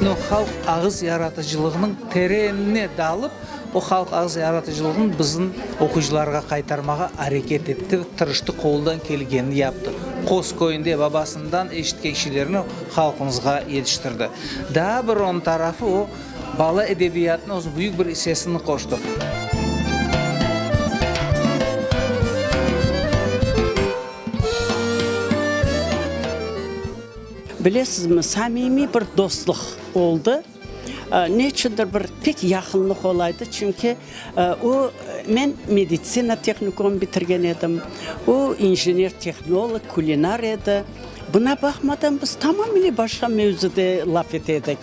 Bütün o halq ağız yaratıcılığınıñ terenine dalıp, o halq ağız yaratıcılığını bizim oquyıcılarğa qaytarmağa areket etti, tırıştı, qolundan kelgenini yaptı. Qoz köyünde babasından eşitken şeylerni halqımızğa yetiştirdi. Daa bir onıñ tarafı, o, bala edebiyatına öz büyük bir issesini qoştı. Bilesizmi, samimiy bir dostluq oldı. Neçündir bir pek yaqınlıq olaydı, çünki o, men meditsina tehnikumını bitirgen edim, o, injener-tehnolog, kulinar edi. Buna baqmadan biz tamamile başqa mevzuda laf ete edik,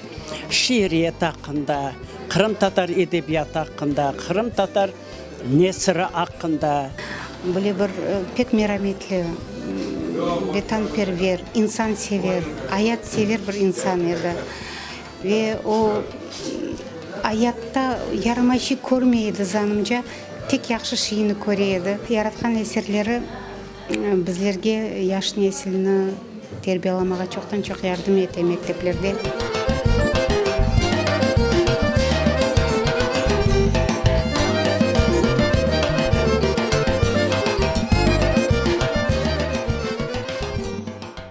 şiiriyet aqqında, qırımtatar edebiyatı aqqında, qırımtatar nesiri aqqında. Böyle bir pek merametli, vetanperver, insansever, ayatsever bir insan edi. Ve o, ayatta yaramay şey körmey edi, zanımca, tek yahşı şeyni köre edi. Yaratqan eserleri bizlerge, yaş nesilni terbiyalamağa çoqtan-çoq yardım ete mekteplerde.